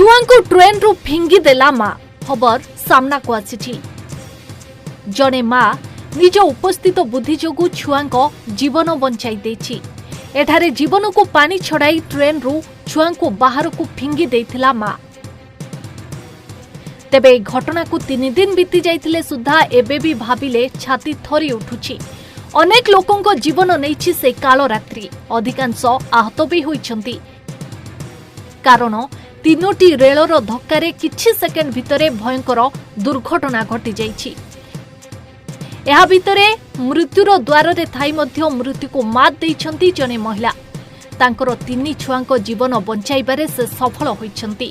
ଛୁଆଙ୍କୁ ଟ୍ରେନ୍ରୁ ଫିଙ୍ଗିଦେଲା ମା, ଖବର ସାମ୍ନାକୁ ଆସିଛି। ଜଣେ ମା ନିଜ ଉପସ୍ଥିତ ବୁଦ୍ଧି ଯୋଗୁଁ ଛୁଆଙ୍କ ଜୀବନ ବଞ୍ଚାଇ ଦେଇଛି। ଏଠାରେ ଜୀବନକୁ ପାଣି ଛଡ଼ାଇ ଟ୍ରେନ୍ରୁ ଛୁଆଙ୍କୁ ବାହାରକୁ ଫିଙ୍ଗି ଦେଇଥିଲା ମା। ତେବେ ଏହି ଘଟଣାକୁ 3 ଦିନ ବିତି ଯାଇଥିଲେ ସୁଦ୍ଧା ଏବେ ବି ଭାବିଲେ ଛାତି ଥରି ଉଠୁଛି। ଅନେକ ଲୋକଙ୍କ ଜୀବନ ନେଇଛି ସେ କାଳ ରାତ୍ରି, ଅଧିକାଂଶ ଆହତ ବି ହୋଇଛନ୍ତି। କାରଣ 3ଟି ରେଳର ଧକ୍କାରେ କିଛି ସେକେଣ୍ଡ ଭିତରେ ଭୟଙ୍କର ଦୁର୍ଘଟଣା ଘଟିଯାଇଛି। ଏହା ଭିତରେ ମୃତ୍ୟୁର ଦ୍ୱାରରେ ଥାଇ ମଧ୍ୟ ମୃତ୍ୟୁକୁ ମାତ୍ ଦେଇଛନ୍ତି ଜଣେ ମହିଳା। ତାଙ୍କର 3 ଛୁଆଙ୍କ ଜୀବନ ବଞ୍ଚାଇବାରେ ସେ ସଫଳ ହୋଇଛନ୍ତି।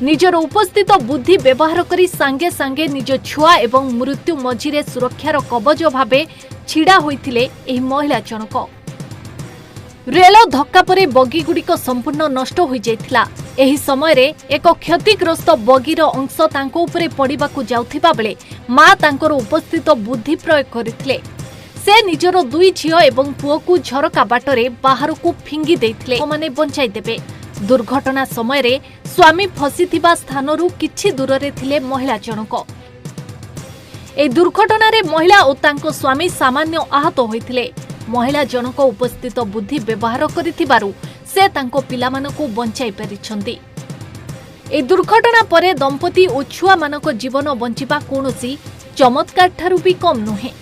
ନିଜର ଉପସ୍ଥିତ ବୁଦ୍ଧି ବ୍ୟବହାର କରି ସାଙ୍ଗେ ସାଙ୍ଗେ ନିଜ ଛୁଆ ଏବଂ ମୃତ୍ୟୁ ମଝିରେ ସୁରକ୍ଷାର କବଜ ଭାବେ ଛିଡ଼ା ହୋଇଥିଲେ ଏହି ମହିଳା ଜଣକ। ରେଳ ଧକ୍କା ପରେ ବଗିଗୁଡ଼ିକ ସମ୍ପୂର୍ଣ୍ଣ ନଷ୍ଟ ହୋଇଯାଇଥିଲା। ଏହି ସମୟରେ ଏକ କ୍ଷତିଗ୍ରସ୍ତ ବଗିର ଅଂଶ ତାଙ୍କ ଉପରେ ପଡ଼ିବାକୁ ଯାଉଥିବା ବେଳେ ମା ତାଙ୍କର ଉପସ୍ଥିତ ବୁଦ୍ଧି ପ୍ରୟୋଗ କରିଥିଲେ। ସେ ନିଜର 2 ଝିଅ ଏବଂ ପୁଅକୁ ଝରକା ବାଟରେ ବାହାରକୁ ଫିଙ୍ଗି ଦେଇଥିଲେ, ସେମାନେ ବଞ୍ଚାଇ ଦେବେ। ଦୁର୍ଘଟଣା ସମୟରେ ସ୍ୱାମୀ ଫସିଥିବା ସ୍ଥାନରୁ କିଛି ଦୂରରେ ଥିଲେ ମହିଳା ଜଣକ। ଏହି ଦୁର୍ଘଟଣାରେ ମହିଳା ଓ ତାଙ୍କ ସ୍ୱାମୀ ସାମାନ୍ୟ ଆହତ ହୋଇଥିଲେ। ମହିଳା ଜଣକ ଉପସ୍ଥିତ ବୁଦ୍ଧି ବ୍ୟବହାର କରିଥିବାରୁ ସେ ତାଙ୍କ ପିଲାମାନଙ୍କୁ ବଞ୍ଚାଇ ପାରିଛନ୍ତି। ଏହି ଦୁର୍ଘଟଣା ପରେ ଦମ୍ପତି ଓ ଛୁଆମାନଙ୍କ ଜୀବନ ବଞ୍ଚିବା କୌଣସି ଚମତ୍କାରଠାରୁ ବି କମ୍ ନୁହେଁ।